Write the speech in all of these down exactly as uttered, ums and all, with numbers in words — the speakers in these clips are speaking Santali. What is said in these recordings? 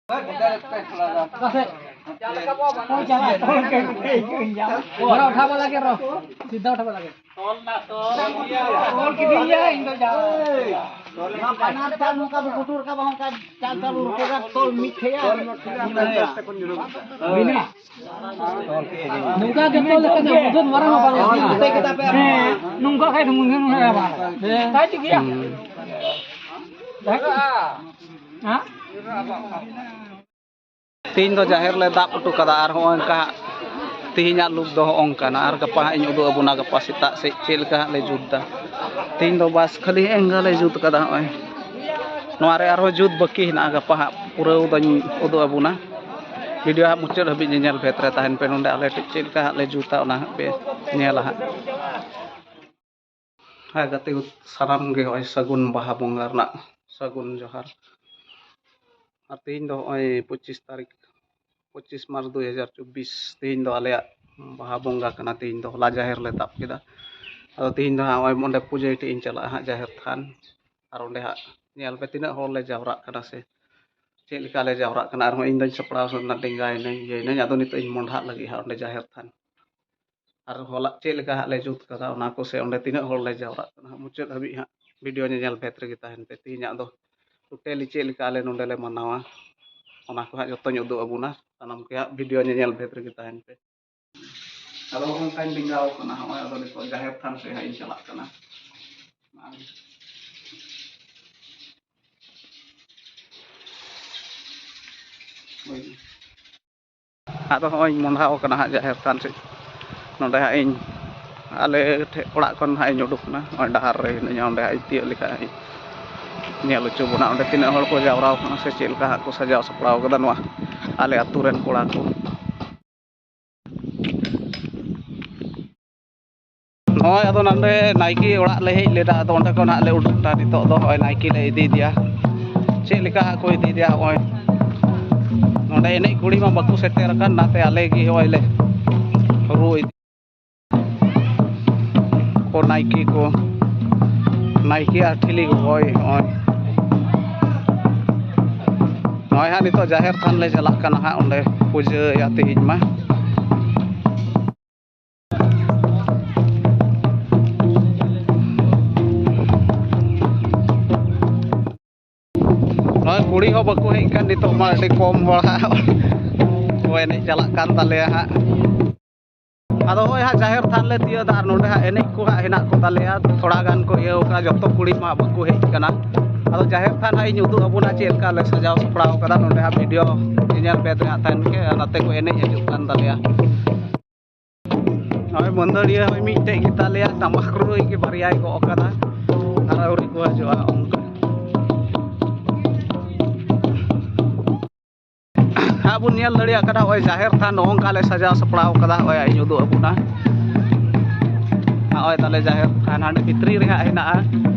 ᱚᱠᱟ ᱥᱮᱫ? ᱦᱳᱭ, ᱪᱟᱞᱟᱜ, ᱛᱚᱞ ᱠᱮᱫ ᱜᱮ, ᱤᱧ ᱦᱚᱸᱧ ᱧᱟᱢᱟ᱾ ᱚᱱᱟ ᱩᱴᱷᱟᱣ ᱵᱟᱞᱟ ᱜᱮ ᱨᱚ, ᱥᱤᱫᱷᱟ ᱩᱴᱷᱟᱣ ᱵᱟᱞᱟ ᱜᱮ᱾ ᱛᱚᱞ ᱠᱤᱫᱤᱧ ᱜᱮᱭᱟ, ᱤᱧ ᱫᱚ ᱡᱟ᱾ ᱚᱱᱟ ᱵᱟᱱᱟᱨ ᱪᱟᱞ ᱱᱚᱝᱠᱟ ᱵᱚ ᱯᱩᱴᱩᱨ ᱠᱟᱜ ᱵᱟᱝ, ᱚᱱᱠᱟ ᱪᱟᱞ ᱪᱟᱞᱩ ᱨᱚᱠᱚ ᱜᱟᱱ ᱛᱚᱞ ᱢᱤᱫ ᱴᱷᱮᱡ ᱟ᱾ ᱵᱤᱱᱟ᱾ ᱱᱚᱝᱠᱟ ᱜᱮ ᱛᱚᱞ ᱞᱮᱠᱷᱟᱱ ᱫᱚ ᱢᱩᱫᱷᱟᱹᱱ ᱢᱟᱨᱟᱝ ᱦᱚᱸ ᱵᱟᱝ ᱦᱩᱭᱩᱜᱼᱟ᱾ ᱦᱮᱸ, ᱱᱚᱝᱠᱟ ᱠᱷᱟᱡ ᱫᱚ ᱢᱩᱫᱷᱟᱹᱱ ᱦᱚᱸ ᱵᱟᱝ᱾ ᱦᱮᱸ᱾ ᱛᱟᱭ ᱴᱷᱤᱠ ᱜᱮᱭᱟ᱾ ᱦᱮᱸ? ᱛᱮᱦᱮᱧ ᱫᱚ ᱡᱟᱦᱮᱨ ᱞᱮ ᱫᱟᱵ ᱦᱚᱴᱚ ᱠᱟᱫᱟ ᱟᱨ ᱦᱚᱸᱜᱼᱚᱭ ᱱᱚᱝᱠᱟ ᱦᱟᱸᱜ ᱛᱮᱦᱮᱧᱟᱜ ᱞᱩᱠ ᱫᱚ ᱦᱚᱸᱜᱼᱚ ᱱᱚᱝᱠᱟᱱᱟ᱾ ᱟᱨ ᱜᱟᱯᱟ ᱦᱟᱸᱜ ᱤᱧ ᱩᱫᱩᱜ ᱟᱵᱚᱱᱟ ᱜᱟᱯᱟ ᱥᱮᱛᱟᱜ ᱥᱮᱫ ᱪᱮᱫ ᱞᱮᱠᱟ ᱦᱟᱸᱜ ᱞᱮ ᱡᱩᱛ ᱫᱟ᱾ ᱛᱮᱦᱮᱧ ᱫᱚ ᱵᱟᱥ ᱠᱷᱟᱹᱞᱤ ᱮᱝᱜᱟ ᱞᱮ ᱡᱩᱛ ᱠᱟᱫᱟ ᱦᱚᱸᱜᱼᱚᱭ᱾ ᱱᱚᱣᱟ ᱨᱮ ᱟᱨᱦᱚᱸ ᱡᱩᱛ ᱵᱟᱹᱠᱤ ᱦᱮᱱᱟᱜᱼᱟ, ᱜᱟᱯᱟ ᱦᱟᱸᱜ ᱯᱩᱨᱟᱹᱣ ᱫᱚᱧ ᱩᱫᱩᱜ ᱟᱵᱚᱱᱟ᱾ ᱵᱷᱤᱰᱤᱭᱳ ᱦᱟᱸᱜ ᱢᱩᱪᱟᱹᱫ ᱦᱟᱹᱵᱤᱡ ᱧᱮᱧᱮᱞ ᱵᱷᱮᱫ ᱨᱮ ᱛᱟᱦᱮᱱ ᱯᱮ᱾ ᱱᱚᱸᱰᱮ ᱟᱞᱮ ᱴᱷᱮᱡ ᱪᱮᱫ ᱞᱮᱠᱟ ᱦᱟᱸᱜ ᱞᱮ ᱡᱩᱛᱟ ᱚᱱᱟ ᱦᱟᱸᱜ ᱯᱮ ᱧᱮᱞᱟ ᱦᱟᱸᱜ᱾ ᱦᱮᱸ ᱜᱟᱛᱮ ᱠᱚ ᱥᱟᱱᱟᱢ ᱜᱮ ᱦᱚᱸᱜᱼᱚᱭ ᱥᱟᱹᱜᱩᱱ ᱵᱟᱦᱟ ᱵᱚᱸᱜᱟ ᱨᱮᱱᱟᱜ ᱥᱟᱹᱜᱩᱱ ᱡᱚᱦᱟᱨ᱾ ᱟᱨ ᱛᱮᱦᱮᱧ ᱫᱚ ᱦᱚᱸᱜᱼᱚᱭ ᱯᱚᱸᱪᱤᱥ ᱛᱟᱹᱨᱤᱠᱷ, ᱯᱚᱸᱪᱤᱥ ᱢᱟᱨᱪ ᱫᱩ ᱦᱟᱡᱟᱨ ᱪᱚᱵᱵᱤᱥ, ᱛᱮᱦᱮᱧ ᱫᱚ ᱟᱞᱮᱭᱟᱜ ᱵᱟᱦᱟ ᱵᱚᱸᱜᱟ ᱠᱟᱱᱟ᱾ ᱛᱮᱦᱮᱧ ᱫᱚ ᱦᱚᱞᱟ ᱡᱟᱦᱮᱨ ᱞᱮ ᱫᱟᱵ ᱠᱮᱫᱟ᱾ ᱟᱫᱚ ᱛᱮᱦᱮᱧ ᱫᱚ ᱦᱟᱸᱜ ᱦᱚᱸᱜᱼᱚᱭ ᱚᱸᱰᱮ ᱯᱩᱡᱟᱹᱭ ᱴᱷᱮᱡ ᱤᱧ ᱪᱟᱞᱟᱜᱼᱟ ᱦᱟᱸᱜ ᱡᱟᱦᱮᱨ ᱛᱷᱟᱱ᱾ ᱟᱨ ᱚᱸᱰᱮ ᱦᱟᱸᱜ ᱧᱮᱞ ᱯᱮ ᱛᱤᱱᱟᱹᱜ ᱦᱚᱲ ᱞᱮ ᱡᱟᱣᱨᱟᱜ ᱠᱟᱱᱟ ᱥᱮ ᱪᱮᱫ ᱞᱮᱠᱟ ᱞᱮ ᱡᱟᱣᱨᱟᱜ ᱠᱟᱱᱟ᱾ ᱟᱨᱦᱚᱸ ᱤᱧ ᱫᱚᱧ ᱥᱟᱯᱲᱟᱣ ᱥᱟᱹᱛ ᱮᱱᱟ, ᱰᱮᱸᱜᱟᱭᱮᱱᱟᱹᱧ, ᱤᱭᱟᱹᱭᱮᱱᱟᱹᱧ᱾ ᱟᱫᱚ ᱱᱤᱛᱚᱜ ᱤᱧ ᱢᱚᱸᱰᱷᱟᱜ ᱞᱟᱹᱜᱤᱫ ᱦᱟᱸᱜ ᱚᱸᱰᱮ ᱡᱟᱦᱮᱨ ᱛᱷᱟᱱ᱾ ᱟᱨ ᱦᱚᱞᱟ ᱪᱮᱫ ᱞᱮᱠᱟ ᱦᱟᱸᱜ ᱞᱮ ᱡᱩᱛ ᱠᱟᱫᱟ ᱚᱱᱟ ᱠᱚ ᱥᱮ ᱚᱸᱰᱮ ᱛᱤᱱᱟᱹᱜ ᱦᱚᱲ ᱞᱮ ᱡᱟᱣᱨᱟᱜ ᱠᱟᱱᱟ ᱦᱟᱸᱜ, ᱢᱩᱪᱟᱹᱫ ᱦᱟᱹᱵᱤᱡ ᱦᱟᱸᱜ ᱵᱷᱤᱰᱤᱭᱳ ᱧᱮᱧᱮᱞ ᱵᱷᱮᱫ ᱨᱮᱜᱮ ᱛᱟᱦᱮᱱ ᱯᱮ᱾ ᱛᱮᱦᱮᱧᱟᱜ ᱫᱚ ᱴᱳᱴᱟᱞᱤ ᱪᱮᱫ ᱞᱮᱠᱟ ᱟᱞᱮ ᱱᱚᱸᱰᱮ ᱞᱮ ᱢᱟᱱᱟᱣᱟ ᱚᱱᱟ ᱠᱚ ᱦᱟᱸᱜ ᱡᱚᱛᱚᱧ ᱩᱫᱩᱜ ᱟᱵᱚᱱᱟ᱾ ᱥᱟᱱᱟᱢ ᱠᱚ ᱦᱟᱸᱜ ᱵᱷᱤᱰᱤᱭᱳ ᱧᱮᱧᱮᱞ ᱵᱷᱮᱫ ᱨᱮᱜᱮ ᱛᱟᱦᱮᱱ ᱯᱮ᱾ ᱟᱫᱚ ᱦᱚᱸᱜᱼᱚ ᱱᱚᱝᱠᱟᱧ ᱰᱮᱸᱜᱟᱣ ᱠᱟᱱᱟ, ᱦᱚᱸᱜᱼᱚᱭ ᱟᱫᱚ ᱱᱤᱛᱚᱜ ᱡᱟᱦᱮᱨ ᱛᱷᱟᱱ ᱥᱮᱫ ᱦᱟᱸᱜ ᱤᱧ ᱪᱟᱞᱟᱜ ᱠᱟᱱᱟ᱾ ᱦᱳᱭ᱾ ᱟᱫᱚ ᱦᱚᱸᱜᱼᱚᱭ ᱤᱧ ᱢᱚᱸᱰᱷᱟᱣ ᱠᱟᱱᱟ ᱦᱟᱸᱜ ᱡᱟᱦᱮᱨ ᱛᱷᱟᱱ ᱥᱮᱫ᱾ ᱱᱚᱸᱰᱮ ᱦᱟᱸᱜ ᱤᱧ ᱟᱞᱮ ᱴᱷᱮᱡ ᱚᱲᱟᱜ ᱠᱷᱚᱱ ᱦᱟᱸᱜ ᱤᱧ ᱩᱰᱩᱠ ᱮᱱᱟ, ᱱᱚᱜᱼᱚᱭ ᱰᱟᱦᱟᱨ ᱨᱮ ᱦᱤᱱᱟᱹᱧᱟ, ᱚᱸᱰᱮ ᱦᱟᱸᱜ ᱤᱧ ᱛᱤᱭᱳᱜ ᱞᱮᱠᱷᱟᱡ ᱦᱟᱸᱜ ᱤᱧ ᱧᱮᱞ ᱦᱚᱪᱚ ᱵᱚᱱᱟ ᱚᱸᱰᱮ ᱛᱤᱱᱟᱹᱜ ᱦᱚᱲ ᱠᱚ ᱡᱟᱣᱨᱟ ᱟᱠᱟᱱᱟ ᱥᱮ ᱪᱮᱫ ᱞᱮᱠᱟ ᱦᱟᱸᱜ ᱠᱚ ᱥᱟᱡᱟᱣ ᱥᱟᱯᱲᱟᱣ ᱠᱟᱫᱟ ᱱᱚᱣᱟ ᱟᱞᱮ ᱟᱹᱛᱩ ᱨᱮᱱ ᱠᱚᱲᱟ ᱠᱚ᱾ ᱱᱚᱜᱼᱚᱭ ᱟᱫᱚ ᱱᱚᱰᱮ ᱱᱟᱭᱠᱮ ᱚᱲᱟᱜ ᱞᱮ ᱦᱮᱡ ᱞᱮᱱᱟ, ᱟᱫᱚ ᱚᱸᱰᱮ ᱠᱷᱚᱱ ᱦᱟᱸᱜ ᱞᱮ ᱩᱰᱩᱠ ᱮᱱᱟ᱾ ᱱᱤᱛᱚᱜ ᱫᱚ ᱱᱚᱜᱼᱚᱭ ᱱᱟᱭᱠᱮ ᱞᱮ ᱤᱫᱤᱭᱮᱫᱮᱭᱟ᱾ ᱪᱮᱫ ᱞᱮᱠᱟ ᱦᱟᱸᱜ ᱠᱚ ᱤᱫᱤᱭᱮᱫᱮᱭᱟ, ᱱᱚᱜᱼᱚᱭ ᱱᱚᱰᱮ ᱮᱱᱮᱡ ᱠᱩᱲᱤ ᱢᱟ ᱵᱟᱠᱚ ᱥᱮᱴᱮᱨ ᱟᱠᱟᱱ, ᱚᱱᱟᱛᱮ ᱟᱞᱮ ᱜᱮ ᱱᱚᱜᱼᱚᱭ ᱞᱮ ᱨᱩ ᱤᱫᱤ ᱠᱚ ᱱᱟᱭᱠᱮ ᱠᱚ, ᱱᱟᱭᱠᱮ ᱟᱨ ᱴᱷᱤᱞᱤ ᱠᱚ ᱦᱚᱭ ᱱᱚᱜᱼᱚᱭ᱾ ᱱᱚᱜᱼᱚᱭ ᱦᱟᱸᱜ ᱱᱤᱛᱚᱜ ᱡᱟᱦᱮᱨ ᱛᱷᱟᱱ ᱞᱮ ᱪᱟᱞᱟᱜ ᱠᱟᱱᱟ ᱦᱟᱸᱜ, ᱚᱸᱰᱮ ᱯᱩᱡᱟᱹᱭᱟ ᱛᱮᱦᱮᱧ ᱢᱟ᱾ ᱱᱚᱜᱼᱚᱭ ᱠᱩᱲᱤ ᱦᱚᱸ ᱵᱟᱠᱚ ᱦᱮᱡ ᱠᱟᱱ, ᱱᱤᱛᱚᱜ ᱢᱟ ᱟᱹᱰᱤ ᱠᱚᱢ ᱦᱚᱲ ᱦᱟᱸᱜ ᱠᱚ ᱮᱱᱮᱡ ᱪᱟᱞᱟᱜ ᱠᱟᱱ ᱛᱟᱞᱮᱭᱟ ᱦᱟᱸᱜ᱾ ᱟᱫᱚ ᱱᱚᱜᱼᱚᱭ ᱦᱟᱸᱜ ᱡᱟᱦᱮᱨ ᱛᱷᱟᱱ ᱞᱮ ᱛᱤᱭᱳᱜ ᱫᱟ, ᱟᱨ ᱱᱚᱸᱰᱮ ᱦᱟᱸᱜ ᱮᱱᱮᱡ ᱠᱚ ᱦᱟᱸᱜ ᱦᱮᱱᱟᱜ ᱠᱚ ᱛᱟᱞᱮᱭᱟ, ᱛᱷᱚᱲᱟ ᱜᱟᱱ ᱠᱚ ᱤᱭᱟᱹᱣ ᱠᱟᱱᱟ, ᱡᱚᱛᱚ ᱠᱩᱲᱤ ᱢᱟ ᱵᱟᱠᱚ ᱦᱮᱡ ᱠᱟᱱᱟ᱾ ᱟᱫᱚ ᱡᱟᱦᱮᱨ ᱛᱷᱟᱱ ᱦᱟᱸᱜ ᱤᱧ ᱩᱫᱩᱜ ᱟᱵᱚᱱᱟ ᱪᱮᱫ ᱞᱮᱠᱟ ᱞᱮ ᱥᱟᱡᱟᱣ ᱥᱟᱯᱲᱟᱣ ᱠᱟᱫᱟ᱾ ᱱᱚᱸᱰᱮ ᱦᱟᱸᱜ ᱵᱷᱤᱰᱤᱭᱳ ᱧᱮᱧᱮᱞ ᱯᱮ ᱛᱮ ᱦᱟᱸᱜ ᱛᱟᱦᱮᱱ ᱯᱮ, ᱟᱨ ᱱᱚᱛᱮ ᱠᱚ ᱮᱱᱮᱡ ᱦᱤᱡᱩᱜ ᱠᱟᱱ ᱛᱟᱞᱮᱭᱟ᱾ ᱱᱚᱜᱼᱚᱭ ᱢᱟᱹᱫᱟᱹᱲᱤᱭᱟᱹ ᱦᱚᱸ ᱢᱤᱫᱴᱮᱡ ᱜᱮ ᱛᱟᱞᱮᱭᱟ, ᱴᱟᱢᱟᱠ ᱨᱩᱭ ᱜᱮ ᱵᱟᱨᱭᱟᱭ ᱜᱚᱜ ᱠᱟᱫᱟ, ᱟᱨ ᱟᱹᱣᱨᱤ ᱠᱚ ᱦᱤᱡᱩᱜᱼᱟ ᱚᱱᱠᱟ᱾ ᱦᱟᱸᱜ ᱵᱚᱱ ᱧᱮᱞ ᱫᱟᱲᱮᱭᱟᱜ ᱠᱟᱱᱟ, ᱱᱚᱜᱼᱚᱭ ᱡᱟᱦᱮᱨ ᱛᱷᱟᱱ ᱱᱚᱜᱼᱚ ᱱᱚᱝᱠᱟ ᱞᱮ ᱥᱟᱡᱟᱣ ᱥᱟᱯᱲᱟᱣ ᱠᱟᱫᱟ᱾ ᱱᱚᱜᱼᱚᱭ ᱤᱧ ᱩᱫᱩᱜ ᱟᱵᱚᱱᱟ, ᱱᱚᱜᱼᱚᱭ ᱛᱟᱞᱮ ᱡᱟᱦᱮᱨ ᱛᱷᱟᱱ ᱦᱟᱸᱰᱮ ᱵᱷᱤᱛᱨᱤ ᱨᱮ ᱦᱟᱸᱜ ᱦᱮᱱᱟᱜᱼᱟ᱾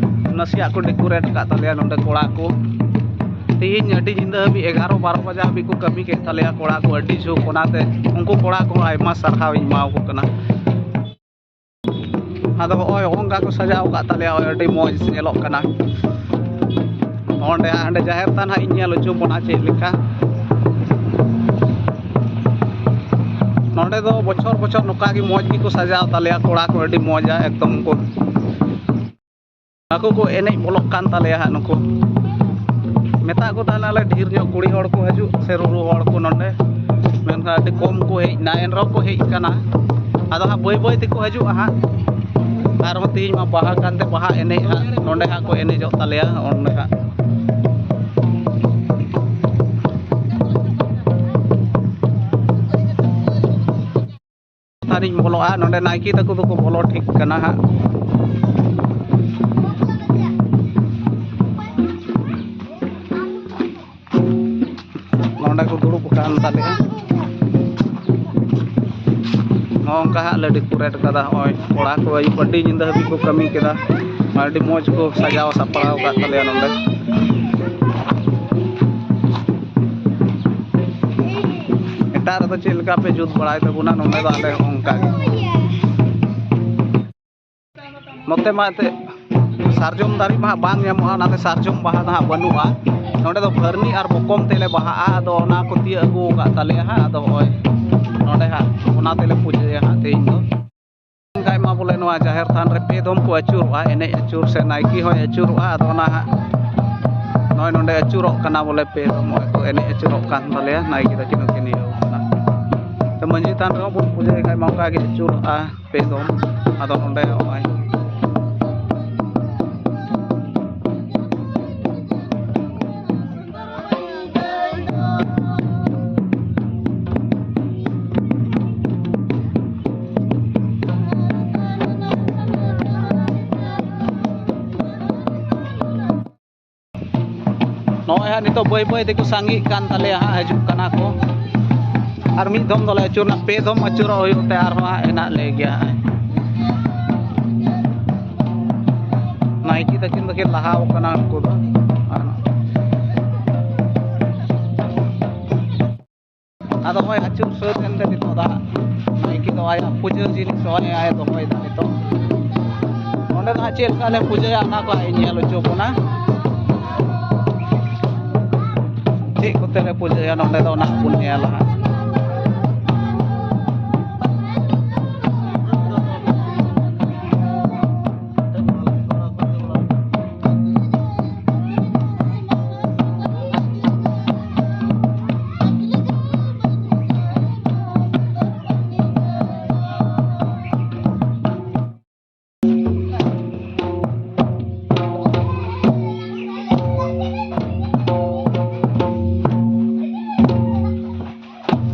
ᱱᱟᱥᱮᱭᱟᱜ ᱠᱚ ᱰᱮᱠᱳᱨᱮᱴ ᱟᱠᱟᱫ ᱛᱟᱞᱮᱭᱟ ᱱᱚᱸᱰᱮ ᱠᱚᱲᱟ ᱠᱚ᱾ ᱛᱮᱦᱮᱧ ᱟᱹᱰᱤ ᱧᱤᱫᱟᱹ ᱦᱟᱹᱵᱤᱡ, ᱮᱜᱟᱨᱚ ᱵᱟᱨᱚ ᱵᱟᱡᱟ ᱦᱟᱹᱵᱤᱡ ᱠᱚ ᱠᱟᱹᱢᱤ ᱠᱮᱫ ᱛᱟᱞᱮᱭᱟ ᱠᱚᱲᱟ ᱠᱚ, ᱟᱹᱰᱤ ᱡᱷᱩᱠ᱾ ᱚᱱᱟᱛᱮ ᱩᱱᱠᱩ ᱠᱚᱲᱟ ᱠᱚᱦᱚᱸ ᱟᱭᱢᱟ ᱥᱟᱨᱦᱟᱣ ᱤᱧ ᱮᱢᱟᱣ ᱠᱚ ᱠᱟᱱᱟ᱾ ᱟᱫᱚ ᱦᱚᱸᱜᱼᱚᱭ ᱦᱚᱸᱜᱼᱚ ᱱᱚᱝᱠᱟ ᱠᱚ ᱥᱟᱡᱟᱣ ᱟᱠᱟᱫ ᱛᱟᱞᱮᱭᱟ, ᱦᱚᱸᱜᱼᱚᱭ ᱟᱹᱰᱤ ᱢᱚᱡᱽ ᱧᱮᱞᱚᱜ ᱠᱟᱱᱟ᱾ ᱚᱸᱰᱮ ᱦᱟᱸᱜ, ᱦᱟᱸᱰᱮ ᱡᱟᱦᱮᱨ ᱛᱷᱟᱱ ᱦᱟᱸᱜ ᱤᱧ ᱧᱮᱞ ᱦᱚᱪᱚ ᱵᱚᱱᱟ ᱪᱮᱫ ᱞᱮᱠᱟ᱾ ᱱᱚᱸᱰᱮ ᱫᱚ ᱵᱚᱪᱷᱚᱨ ᱵᱚᱪᱷᱚᱨ ᱱᱚᱝᱠᱟ ᱜᱮ ᱢᱚᱡᱽ ᱜᱮᱠᱚ ᱥᱟᱡᱟᱣ ᱛᱟᱞᱮᱭᱟ ᱠᱚᱲᱟ ᱠᱚ, ᱟᱹᱰᱤ ᱢᱚᱡᱟ ᱮᱠᱫᱚᱢ ᱠᱚ᱾ ᱟᱠᱚ ᱠᱚ ᱮᱱᱮᱡ ᱵᱚᱞᱚᱜ ᱠᱟᱱ ᱛᱟᱞᱮᱭᱟ ᱦᱟᱸᱜ ᱱᱩᱠᱩ᱾ ᱢᱮᱛᱟᱜ ᱠᱚ ᱛᱟᱦᱮᱱᱟᱞᱮ ᱰᱷᱮᱨ ᱧᱚᱜ ᱠᱩᱲᱤ ᱦᱚᱲ ᱠᱚ ᱦᱤᱡᱩᱜ ᱥᱮ ᱨᱩᱨᱩ ᱦᱚᱲ ᱠᱚ ᱱᱚᱸᱰᱮ, ᱢᱮᱱᱠᱷᱟᱱ ᱟᱹᱰᱤ ᱠᱚᱢ ᱠᱚ ᱦᱮᱡ ᱮᱱᱟ, ᱮᱱ ᱨᱮᱦᱚᱸ ᱠᱚ ᱦᱮᱡ ᱠᱟᱱᱟ᱾ ᱟᱫᱚ ᱦᱟᱸᱜ ᱵᱟᱹᱭ ᱵᱟᱹᱭ ᱛᱮᱠᱚ ᱦᱤᱡᱩᱜᱼᱟ ᱦᱟᱸᱜ᱾ ᱟᱨᱦᱚᱸ ᱛᱮᱦᱮᱧ ᱢᱟ ᱵᱟᱦᱟ ᱠᱟᱱᱛᱮ ᱵᱟᱦᱟ ᱮᱱᱮᱡ ᱦᱟᱸᱜ ᱱᱚᱸᱰᱮ ᱦᱟᱸᱜ ᱠᱚ ᱮᱱᱮᱡᱚᱜ ᱛᱟᱞᱮᱭᱟ, ᱚᱸᱰᱮ ᱦᱟᱸᱜ᱾ ᱛᱷᱟᱱᱤᱧ ᱵᱚᱞᱚᱜᱼᱟ᱾ ᱱᱚᱸᱰᱮ ᱱᱟᱭᱠᱮ ᱛᱟᱠᱚ ᱫᱚᱠᱚ ᱵᱚᱞᱚ ᱴᱷᱤᱠ ᱠᱟᱱᱟ ᱦᱟᱸᱜ᱾ ᱱᱚᱸᱰᱮ ᱠᱚ ᱫᱩᱲᱩᱵ ᱟᱠᱟᱱ ᱛᱟᱞᱮᱭᱟ᱾ ᱱᱚᱜᱼᱚ ᱱᱚᱝᱠᱟ ᱦᱟᱸᱜ ᱞᱮ ᱰᱮᱠᱳᱨᱮᱴ ᱠᱟᱫᱟ᱾ ᱱᱚᱜᱼᱚᱭ ᱠᱚᱲᱟ ᱠᱚ ᱟᱹᱭᱩᱵ ᱟᱹᱰᱤ ᱧᱤᱫᱟᱹ ᱦᱟᱹᱵᱤᱡ ᱠᱚ ᱠᱟᱹᱢᱤ ᱠᱮᱫᱟ᱾ ᱟᱹᱰᱤ ᱢᱚᱡᱽ ᱠᱚ ᱥᱟᱡᱟᱣ ᱥᱟᱯᱲᱟᱣ ᱟᱠᱟᱫ ᱛᱟᱞᱮᱭᱟ ᱱᱚᱸᱰᱮ᱾ ᱮᱴᱟᱜ ᱨᱮᱫᱚ ᱪᱮᱫ ᱞᱮᱠᱟ ᱯᱮ ᱡᱩᱛ ᱵᱟᱲᱟᱭ ᱛᱟᱵᱚᱱᱟ, ᱱᱚᱸᱰᱮ ᱫᱚ ᱟᱞᱮ ᱦᱚᱸ ᱚᱱᱠᱟ ᱜᱮ᱾ ᱱᱚᱛᱮ ᱢᱟ ᱮᱱᱛᱮᱫ ᱥᱟᱨᱡᱚᱢ ᱫᱟᱨᱮ ᱢᱟ ᱦᱟᱸᱜ ᱵᱟᱝ ᱧᱟᱢᱚᱜᱼᱟ, ᱚᱱᱟᱛᱮ ᱥᱟᱨᱡᱚᱢ ᱵᱟᱦᱟ ᱫᱚ ᱦᱟᱸᱜ ᱵᱟᱹᱱᱩᱜᱼᱟ᱾ ᱱᱚᱸᱰᱮ ᱫᱚ ᱵᱷᱟᱹᱨᱱᱤ ᱟᱨ ᱵᱚᱠᱚᱢ ᱛᱮᱞᱮ ᱵᱟᱦᱟᱜᱼᱟ᱾ ᱟᱫᱚ ᱚᱱᱟ ᱠᱚ ᱛᱤᱭᱟᱹᱜ ᱟᱹᱜᱩ ᱟᱠᱟᱫ ᱛᱟᱞᱮᱭᱟ ᱦᱟᱸᱜ᱾ ᱟᱫᱚ ᱦᱚᱸᱜᱼᱚᱭ ᱱᱚᱸᱰᱮ ᱦᱟᱸᱜ ᱚᱱᱟ ᱛᱮᱞᱮ ᱯᱩᱡᱟᱹᱭᱟ ᱦᱟᱸᱜ ᱛᱮᱦᱮᱧ ᱫᱚ᱾ ᱠᱷᱟᱡ ᱢᱟ ᱵᱚᱞᱮ ᱱᱚᱣᱟ ᱡᱟᱦᱮᱨ ᱛᱷᱟᱱ ᱨᱮ ᱯᱮ ᱫᱚᱢ ᱠᱚ ᱟᱹᱪᱩᱨᱚᱜᱼᱟ, ᱮᱱᱮᱡ ᱟᱹᱪᱩᱨ ᱥᱮ ᱱᱟᱭᱠᱮ ᱦᱚᱸᱭ ᱟᱹᱪᱩᱨᱚᱜᱼᱟ᱾ ᱟᱫᱚ ᱚᱱᱟ ᱦᱟᱸᱜ ᱱᱚᱜᱼᱚᱭ ᱱᱚᱸᱰᱮ ᱟᱹᱪᱩᱨᱚᱜ ᱠᱟᱱᱟ ᱵᱚᱞᱮ, ᱯᱮ ᱫᱚᱢ ᱱᱚᱜᱼᱚᱭ ᱠᱚ ᱮᱱᱮᱡ ᱟᱹᱪᱩᱨᱚᱜ ᱠᱟᱱ ᱛᱟᱞᱮᱭᱟ, ᱱᱟᱭᱠᱮ ᱛᱟᱹᱠᱤᱱ ᱦᱚᱸᱠᱤᱱ ᱤᱭᱟᱹᱣ ᱠᱟᱱᱟ᱾ ᱛᱚ ᱢᱟᱹᱡᱷᱤ ᱛᱷᱟᱱ ᱨᱮᱦᱚᱸ ᱵᱚᱱ ᱯᱩᱡᱟᱹᱭ ᱠᱷᱟᱡ ᱢᱟ ᱚᱱᱠᱟ ᱜᱮ ᱟᱹᱪᱩᱨᱚᱜᱼᱟ ᱯᱮ ᱫᱚᱢ᱾ ᱟᱫᱚ ᱱᱚᱸᱰᱮ ᱱᱚᱜᱼᱚᱭ ᱱᱚᱜᱼᱚᱭ ᱦᱟᱸᱜ ᱱᱤᱛᱚᱜ ᱵᱟᱹᱭ ᱵᱟᱹᱭ ᱛᱮᱠᱚ ᱥᱟᱸᱜᱮᱜ ᱠᱟᱱ ᱛᱟᱞᱮᱭᱟ ᱦᱟᱸᱜ, ᱦᱤᱡᱩᱜ ᱠᱟᱱᱟ ᱠᱚ᱾ ᱟᱨ ᱢᱤᱫ ᱫᱷᱚᱢ ᱫᱚᱞᱮ ᱟᱹᱪᱩᱨᱱᱟ, ᱯᱮ ᱫᱷᱚᱢ ᱟᱹᱪᱩᱨᱚᱜ ᱦᱩᱭᱩᱜ ᱛᱮ ᱟᱨᱦᱚᱸ ᱦᱟᱸᱜ ᱦᱮᱱᱟᱜ ᱞᱮ ᱜᱮᱭᱟ ᱦᱟᱸᱜ᱾ ᱱᱟᱭᱠᱮ ᱛᱟᱹᱠᱤᱱ ᱫᱚᱠᱤᱱ ᱞᱟᱦᱟᱣ ᱠᱟᱱᱟ ᱩᱱᱠᱩ ᱫᱚ᱾ ᱟᱨ ᱟᱫᱚ ᱱᱚᱜᱼᱚᱭ ᱟᱹᱪᱩᱨ ᱥᱟᱹᱛ ᱮᱱᱛᱮ ᱱᱤᱛᱚᱜ ᱫᱚ ᱦᱟᱸᱜ ᱱᱟᱭᱠᱮ ᱫᱚ ᱟᱭᱟᱜ ᱯᱩᱡᱟᱹ ᱡᱤᱱᱤᱥ ᱱᱚᱜᱼᱚᱭ ᱟᱭ ᱫᱚᱦᱚᱭᱮᱫᱟ ᱱᱤᱛᱚᱜ᱾ ᱱᱚᱸᱰᱮ ᱫᱚ ᱦᱟᱸᱜ ᱪᱮᱫ ᱞᱮᱠᱟ ᱞᱮ ᱯᱩᱡᱟᱹᱭᱟ ᱚᱱᱟ ᱠᱚ ᱦᱟᱸᱜ ᱤᱧ ᱧᱮᱞ ᱦᱚᱪᱚ ᱵᱚᱱᱟ᱾ ᱪᱮᱫ ᱠᱚᱛᱮ ᱞᱮ ᱯᱩᱡᱟᱹᱭᱟ ᱱᱚᱸᱰᱮ ᱫᱚ ᱚᱱᱟ ᱵᱚᱱ ᱧᱮᱞᱟ ᱦᱟᱸᱜ᱾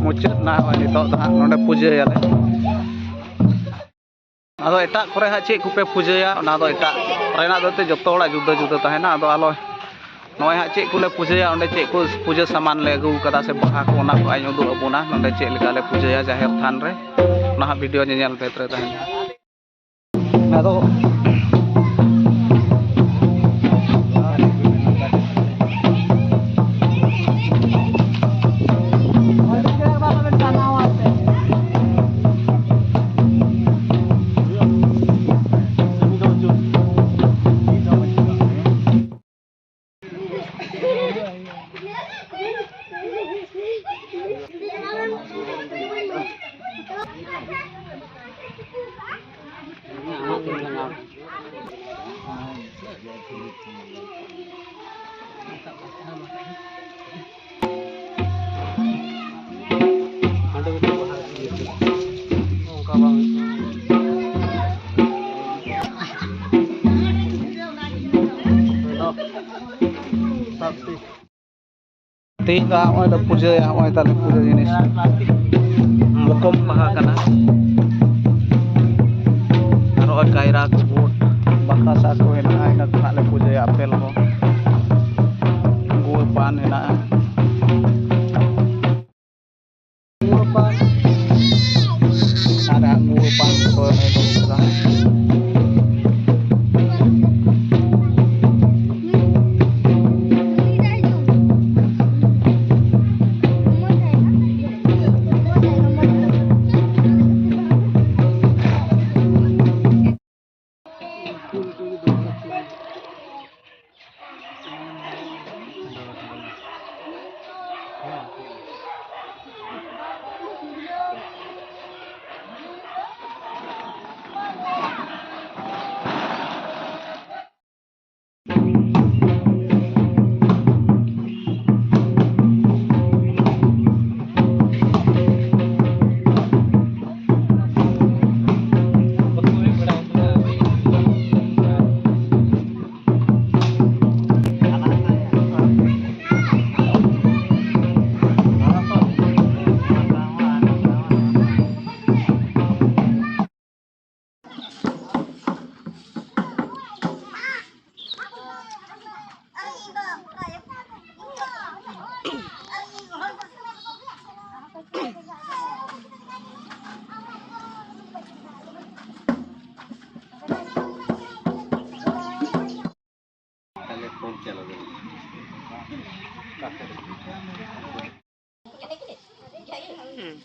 ᱢᱩᱪᱟᱹᱫ ᱱᱟ ᱱᱚᱜᱼᱚᱭ ᱱᱤᱛᱚᱜ ᱫᱚ ᱦᱟᱸᱜ ᱱᱚᱸᱰᱮ ᱯᱩᱡᱟᱹᱭᱟᱞᱮ᱾ ᱟᱫᱚ ᱮᱴᱟᱜ ᱠᱚᱨᱮ ᱦᱟᱸᱜ ᱪᱮᱫ ᱠᱚᱯᱮ ᱯᱩᱡᱟᱹᱭᱟ, ᱚᱱᱟ ᱫᱚ ᱮᱴᱟᱜ ᱨᱮᱱᱟᱜ ᱫᱚ ᱮᱱᱛᱮᱫ ᱡᱚᱛᱚ ᱦᱚᱲᱟᱜ ᱡᱩᱫᱟᱹ ᱡᱩᱫᱟᱹ ᱛᱟᱦᱮᱱᱟ᱾ ᱟᱫᱚ ᱟᱞᱚ ᱱᱚᱜᱼᱚᱭ ᱦᱟᱸᱜ ᱪᱮᱫ ᱠᱚᱞᱮ ᱯᱩᱡᱟᱹᱭᱟ, ᱚᱸᱰᱮ ᱪᱮᱫ ᱠᱚ ᱯᱩᱡᱟᱹ ᱥᱟᱢᱟᱱ ᱞᱮ ᱟᱹᱜᱩ ᱠᱟᱫᱟ ᱥᱮ ᱵᱟᱦᱟ ᱠᱚ, ᱚᱱᱟ ᱠᱚ ᱦᱟᱸᱜ ᱤᱧ ᱩᱫᱩᱜ ᱟᱵᱚᱱᱟ, ᱱᱚᱸᱰᱮ ᱪᱮᱫ ᱞᱮᱠᱟ ᱞᱮ ᱯᱩᱡᱟᱹᱭᱟ ᱡᱟᱦᱮᱨ ᱛᱷᱟᱱ ᱨᱮ, ᱚᱱᱟ ᱦᱟᱸᱜ ᱵᱷᱤᱰᱤᱭᱳ ᱧᱮᱧᱮᱞ ᱯᱮ ᱛᱟᱦᱮᱱᱟ᱾ ᱟᱫᱚ ᱛᱮᱦᱮᱧ ᱫᱚ ᱱᱚᱜᱼᱚᱭ ᱞᱮ ᱯᱩᱡᱟᱹᱭᱟ, ᱱᱚᱜᱼᱚᱭ ᱛᱟᱞᱮ ᱯᱩᱡᱟᱹ ᱡᱤᱱᱤᱥ᱾ ᱢᱚᱠᱚᱢ ᱵᱟᱦᱟ ᱠᱟᱱᱟ᱾ ᱟᱨ ᱱᱚᱜᱼᱚᱭ ᱠᱟᱭᱨᱟ ᱠᱚ, ᱵᱩᱴ, ᱵᱟᱛᱟᱥᱟ ᱠᱚ ᱦᱮᱱᱟᱜᱼᱟ, ᱤᱱᱟᱹ ᱠᱚ ᱦᱟᱸᱜ ᱞᱮ ᱯᱩᱡᱟᱹᱭᱟ, ᱟᱯᱮᱞ ᱦᱚᱸ᱾ ᱜᱩᱲ ᱯᱟᱱ ᱦᱮᱱᱟᱜᱼᱟ᱾ ᱜᱩᱲ ᱯᱟᱱ᱾ ᱟᱨ ᱦᱟᱸᱜ ᱜᱩᱲ ᱯᱟᱱ ᱠᱚ ᱞᱮ ᱟᱹᱜᱩ ᱠᱟᱫᱟ᱾ ᱦᱩᱸ᱾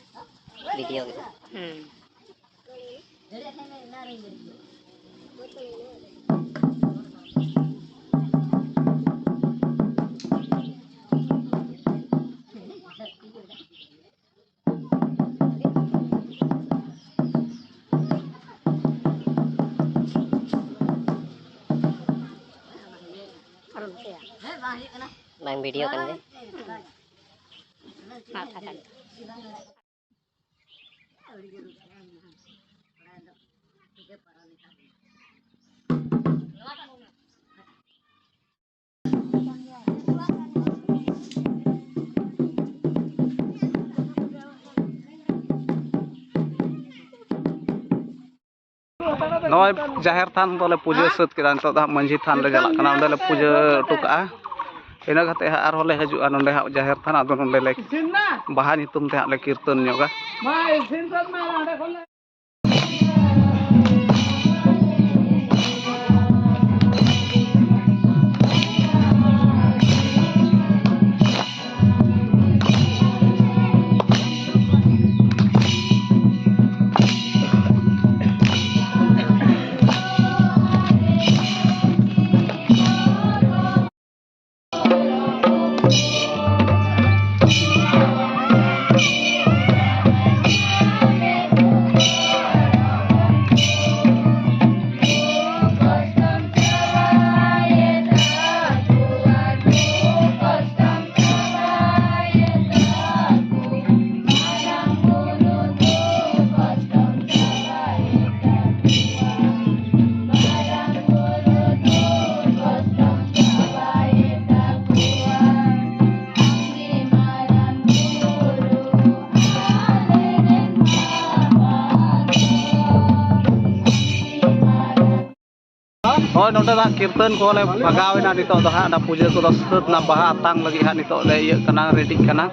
ᱵᱷᱤᱰᱤᱭᱳ ᱜᱮ᱾ ᱦᱩᱸ᱾ ᱵᱟᱝ ᱵᱷᱤᱰᱤᱭᱳ ᱠᱟᱱ ᱜᱮ᱾ ᱢᱟ ᱠᱟᱴᱟᱱ᱾ ᱱᱚᱜᱼᱚᱭ ᱡᱟᱦᱮᱨ ᱛᱷᱟᱱ ᱫᱚᱞᱮ ᱯᱩᱡᱟᱹ ᱥᱟᱹᱛ ᱠᱮᱫᱟ᱾ ᱱᱤᱛᱚᱜ ᱫᱚ ᱦᱟᱸᱜ ᱢᱟᱹᱡᱷᱤ ᱛᱷᱟᱱ ᱞᱮ ᱪᱟᱞᱟᱜ ᱠᱟᱱᱟ, ᱚᱸᱰᱮ ᱞᱮ ᱯᱩᱡᱟᱹ ᱦᱚᱴᱚ ᱠᱟᱜᱼᱟ᱾ ᱤᱱᱟᱹ ᱠᱟᱛᱮ ᱦᱟᱸᱜ ᱟᱨᱦᱚᱸ ᱞᱮ ᱦᱤᱡᱩᱜᱼᱟ ᱱᱚᱸᱰᱮ ᱦᱟᱸᱜ ᱡᱟᱦᱮᱨ ᱛᱷᱟᱱ, ᱟᱫᱚ ᱱᱚᱸᱰᱮ ᱞᱮ ᱵᱟᱦᱟ ᱧᱩᱛᱩᱢ ᱛᱮ ᱦᱟᱸᱜ ᱞᱮ ᱠᱤᱨᱛᱚᱱ ᱧᱚᱜᱟ᱾ ᱦᱳᱭ, ᱱᱚᱸᱰᱮ ᱫᱚ ᱦᱟᱸᱜ ᱠᱤᱨᱛᱚᱱ ᱠᱚᱞᱮ ᱵᱷᱟᱜᱟᱣ ᱮᱱᱟ᱾ ᱱᱤᱛᱚᱜ ᱫᱚ ᱦᱟᱸᱜ ᱚᱱᱟ ᱯᱩᱡᱟᱹ ᱠᱚᱫᱚ ᱥᱟᱹᱛ ᱮᱱᱟ, ᱵᱟᱦᱟ ᱟᱛᱟᱝ ᱞᱟᱹᱜᱤᱫ ᱦᱟᱸᱜ ᱱᱤᱛᱚᱜ ᱞᱮ ᱤᱭᱟᱹᱜ ᱠᱟᱱᱟ, ᱨᱮᱰᱤᱜ ᱠᱟᱱᱟ᱾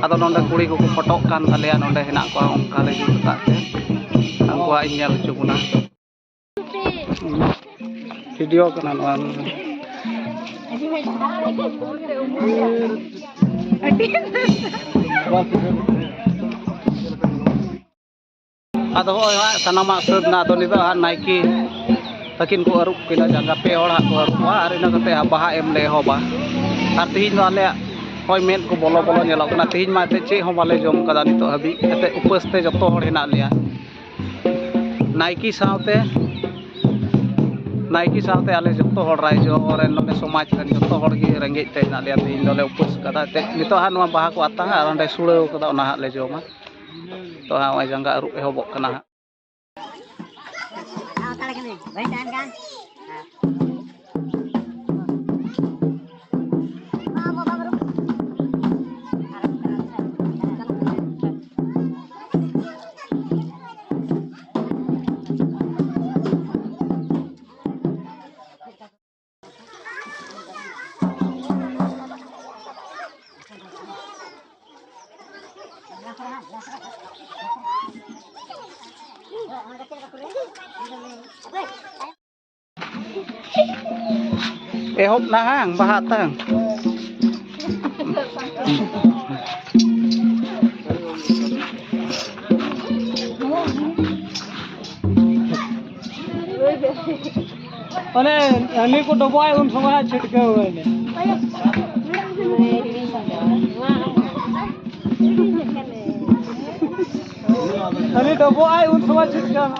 ᱟᱫᱚ ᱱᱚᱸᱰᱮ ᱠᱩᱲᱤ ᱠᱚᱠᱚ ᱯᱷᱳᱴᱳᱜ ᱠᱟᱱ ᱛᱟᱞᱮᱭᱟ, ᱱᱚᱸᱰᱮ ᱦᱮᱱᱟᱜ ᱠᱚᱣᱟ, ᱚᱱᱠᱟ ᱞᱮ ᱡᱩᱛ ᱟᱠᱟᱫ ᱛᱮ ᱩᱱᱠᱩᱣᱟᱜ ᱤᱧ ᱧᱮᱞ ᱦᱚᱪᱚ ᱵᱚᱱᱟ᱾ ᱵᱷᱤᱰᱤᱭᱳ ᱠᱟᱱᱟ ᱱᱚᱣᱟ᱾ ᱟᱫᱚ ᱦᱚᱸᱜᱼᱚᱭ ᱦᱟᱸᱜ ᱥᱟᱱᱟᱢᱟᱜ ᱥᱟᱹᱛ ᱮᱱᱟ᱾ ᱟᱫᱚ ᱱᱤᱛᱚᱜ ᱦᱟᱸᱜ ᱱᱟᱭᱠᱮ ᱛᱟᱹᱠᱤᱱ ᱠᱚ ᱟᱹᱨᱩᱵ ᱠᱤᱱᱟ ᱡᱟᱸᱜᱟ, ᱯᱮ ᱦᱚᱲ ᱦᱟᱸᱜ ᱠᱚ ᱟᱹᱨᱩᱵ ᱠᱚᱣᱟ ᱟᱨ ᱤᱱᱟᱹ ᱠᱟᱛᱮ ᱦᱟᱸᱜ ᱵᱟᱦᱟ ᱮᱢ ᱞᱮ ᱮᱦᱚᱵᱟ᱾ ᱟᱨ ᱛᱮᱦᱮᱧ ᱫᱚ ᱟᱞᱮᱭᱟᱜ ᱦᱚᱭ ᱢᱮᱫ ᱠᱚ ᱵᱚᱞᱚ ᱵᱚᱞᱚ ᱧᱮᱞᱚᱜ ᱠᱟᱱᱟ᱾ ᱛᱮᱦᱮᱧ ᱢᱟ ᱮᱱᱛᱮᱫ ᱪᱮᱫ ᱦᱚᱸ ᱵᱟᱞᱮ ᱡᱚᱢ ᱠᱟᱫᱟ ᱱᱤᱛᱚᱜ ᱦᱟᱹᱵᱤᱡ, ᱮᱱᱛᱮᱫ ᱩᱯᱟᱹᱥ ᱛᱮ ᱡᱚᱛᱚ ᱦᱚᱲ ᱦᱮᱱᱟᱜ ᱞᱮᱭᱟ᱾ ᱱᱟᱭᱠᱮ ᱥᱟᱶᱛᱮ, ᱱᱟᱭᱠᱮ ᱥᱟᱶᱛᱮ ᱟᱞᱮ ᱡᱚᱛᱚ ᱦᱚᱲ ᱨᱟᱭᱡᱚ ᱨᱮᱱ, ᱱᱚᱰᱮ ᱥᱚᱢᱟᱡᱽ ᱨᱮᱱ ᱡᱚᱛᱚ ᱦᱚᱲ ᱜᱮ ᱨᱮᱸᱜᱮᱡ ᱛᱮ ᱦᱮᱱᱟᱜ ᱞᱮᱭᱟ᱾ ᱛᱮᱦᱮᱧ ᱫᱚᱞᱮ ᱩᱯᱟᱹᱥ ᱠᱟᱫᱟ᱾ ᱮᱱᱛᱮᱫ ᱱᱤᱛᱚᱜ ᱦᱟᱸᱜ ᱱᱚᱣᱟ ᱵᱟᱦᱟ ᱠᱚ ᱟᱛᱟᱝᱟ ᱟᱨ ᱚᱸᱰᱮ ᱥᱩᱲᱟᱹᱣ ᱠᱟᱫᱟ, ᱚᱱᱟ ᱦᱟᱸᱜ ᱞᱮ ᱡᱚᱢᱟ᱾ ᱛᱚ ᱦᱟᱸᱜ ᱱᱚᱜᱼᱚᱭ ᱡᱟᱸᱜᱟ ᱟᱹᱨᱩᱵ ᱮᱦᱚᱵᱚᱜ ᱠᱟᱱᱟ ᱦᱟᱸᱜ᱾ ᱮᱦᱚᱵ ᱱᱟ ᱦᱟᱝ ᱵᱟᱦᱟ ᱟᱛᱟᱝ᱾ ᱚᱱᱮ ᱦᱟᱺᱰᱤ ᱠᱚ ᱰᱚᱵᱚᱜᱼᱟᱭ ᱩᱱ ᱥᱚᱢᱚᱭ ᱦᱟᱸᱜ ᱪᱷᱤᱴᱠᱟᱹᱣ ᱟᱭ ᱢᱮ᱾ ᱦᱟᱺᱰᱤ ᱰᱚᱵᱚᱜᱼᱟᱭ ᱩᱱ ᱥᱚᱢᱚᱭ ᱪᱷᱤᱴᱠᱟᱹᱣ ᱢᱮ᱾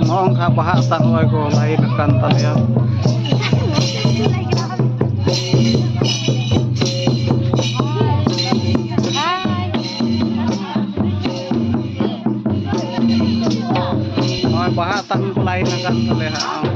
ᱱᱚᱜᱼᱚ ᱱᱚᱝᱠᱟ ᱵᱟᱦᱟ ᱟᱛᱟᱝ ᱱᱚᱜᱼᱚᱭ ᱠᱚ ᱞᱟᱭᱤᱱ ᱟᱠᱟᱱ ᱛᱟᱞᱮᱭᱟ᱾ ᱱᱚᱜᱼᱚᱭ ᱵᱟᱦᱟ ᱟᱛᱟᱝ ᱠᱚ ᱞᱟᱭᱤᱱ ᱟᱠᱟᱱ ᱛᱟᱞᱮᱭᱟ ᱦᱟᱸᱜ᱾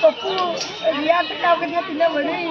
ᱯᱟᱯᱩ, ᱨᱮᱭᱟᱲ ᱴᱮᱠᱟᱣ ᱠᱮᱫᱮᱭᱟ, ᱛᱤᱱᱟᱹᱜ ᱵᱟᱹᱲᱤᱡ᱾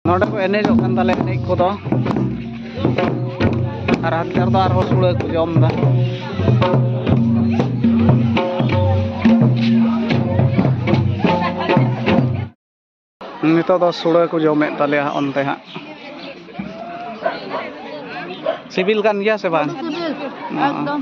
ᱱᱚᱰᱮ ᱠᱚ ᱮᱱᱮᱡᱚᱜ ᱠᱟᱱ ᱛᱟᱞᱮᱭᱟ ᱮᱱᱮᱡ ᱠᱚᱫᱚ᱾ ᱟᱨ ᱦᱟᱱᱛᱮ ᱨᱮᱫᱚ ᱟᱨᱦᱚᱸ ᱥᱩᱲᱟᱹ ᱠᱚ ᱡᱚᱢ ᱮᱫᱟ᱾ ᱱᱤᱛᱚᱜ ᱫᱚ ᱥᱩᱲᱟᱹ ᱠᱚ ᱡᱚᱢᱮᱫ ᱛᱟᱞᱮᱭᱟ ᱚᱱᱛᱮ ᱦᱟᱸᱜ᱾ ᱥᱤᱵᱤᱞ ᱠᱟᱱ ᱜᱮᱭᱟ ᱥᱮ ᱵᱟᱝ? ᱥᱤᱵᱤᱞ, ᱚ᱾ ᱮᱠᱫᱚᱢ᱾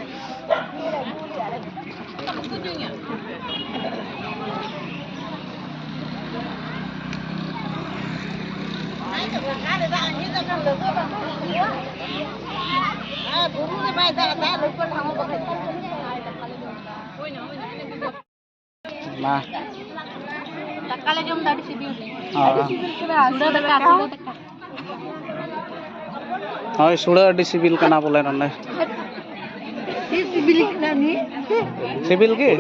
ᱢᱟ᱾ ᱫᱟᱠᱟ ᱞᱮ ᱡᱚᱢ ᱫᱟ, ᱟᱹᱰᱤ ᱥᱤᱵᱤᱞ᱾ ᱦᱳᱭ᱾ ᱥᱩᱲᱟᱹ ᱫᱟᱠᱟ, ᱥᱩᱲᱟᱹ ᱫᱟᱠᱟ᱾ ᱦᱳᱭ, ᱥᱩᱲᱟᱹ ᱟᱹᱰᱤ ᱥᱤᱵᱤᱞ ᱠᱟᱱᱟ ᱵᱚᱞᱮ ᱱᱚᱰᱮ᱾ ᱪᱮᱫ ᱥᱤᱵᱤᱞ ᱠᱟᱱᱟ ᱱᱤᱭᱟᱹ? ᱥᱤᱵᱤᱞ ᱜᱮ?